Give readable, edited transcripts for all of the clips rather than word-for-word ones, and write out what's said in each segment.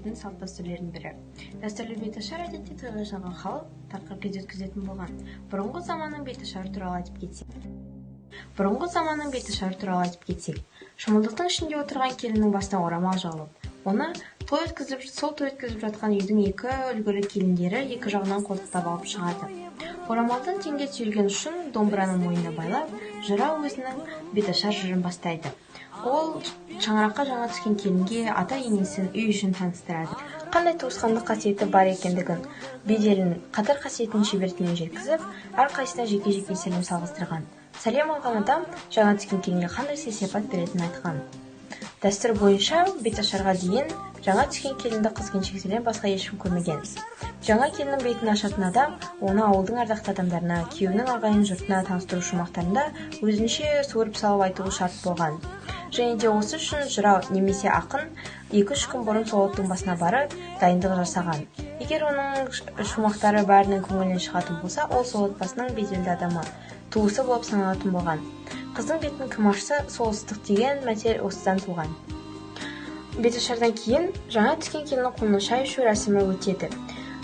өткізетін салт дәстүрлердің бірі. Дәстүрлі беташар әдетте тойға жиналған халық тарқар кезде өткізетін болған. Бұрынғы заманның беташары туралы айтып кетсек. Бұрынғы заманның беташары туралы айтып кетсек, шымылдықтың ішінде отырған келіннің басына орамал жабылып, оны той өткізіп, сол той өткізіп жатқан үйдің екі үлгілі келіндері екі жағынан қолтықтап алып шығады. Орамалдың теңге түйілген ұшын домбыраның мойнына байлап, жырау өзінің беташар жырын бастайды. Ол шаңыраққа жаңа түскен келінге ата-енесін, үй ішін таныстырады. Қандай туысқандық қасиеті бар екендігін, беделін, қадір-қасиетін шебер тілмен жеткізіп, әрқайсысына жеке-жеке сәлем салғыздырған. Сәлем алған адам жаңа түскен келінге қандай сый-сияпат беретінін айтқан. Дәстүр бойынша беташарға дейін жаңа түскен келінді қыз-келіншектерден басқа ешкім көрмеген. Жаңа келіннің бетін ашатын адам оны ауылдың ардақты адамдарына, күйеуінің ағайын жұртына таныстыру шумақтарында өзінше суырып салып айтуы шарт болған. Және де осы үшін жырау немесе ақын 2-3 күн бұрын сол оттың басына барып, дайындық жасаған. Егер оның шумақтары бәрінің көңілінен шығатын болса, ол сол отбасының беделді адамы, туысы болып саналатын болған. Қыздың бетін кім ашса, сол ыстық деген мәтел осыдан туған. Беташардан кейін жаңа түскен келіннің қолына шай ішу рәсімі өтеді.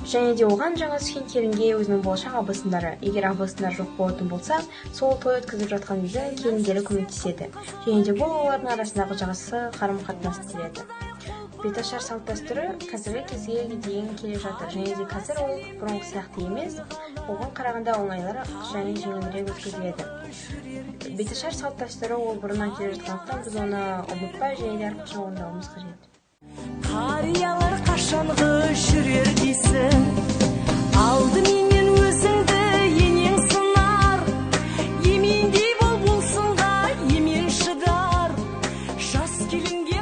Және де оған жаңа түскен келінге өзінің болашақ абысындары, егер абысындар жоқ болатын болса, сол той өткізіп жатқан үйдің келіндері көмектеседі. Және де бұл олардың арасындағы жақсы қарым-қатынасты береді. Беташар салт дәстүрі қазіргі кезге дейін келе жатыр. Және де қазір ол бұрынғы сияқты емес, оған қарағанда оңайлырақ және жеңілірек өткізіледі. Беташар салт дәстүрі ол бұрыннан келе жатқандықтан біз оны ұмытпай және де әрқашан орындауымыз қажет. Қариялар қашанғы жүрер дейсің, алдыменен өзіңді енең сынар, емендей бол болсынға емен шыдар, жас келінге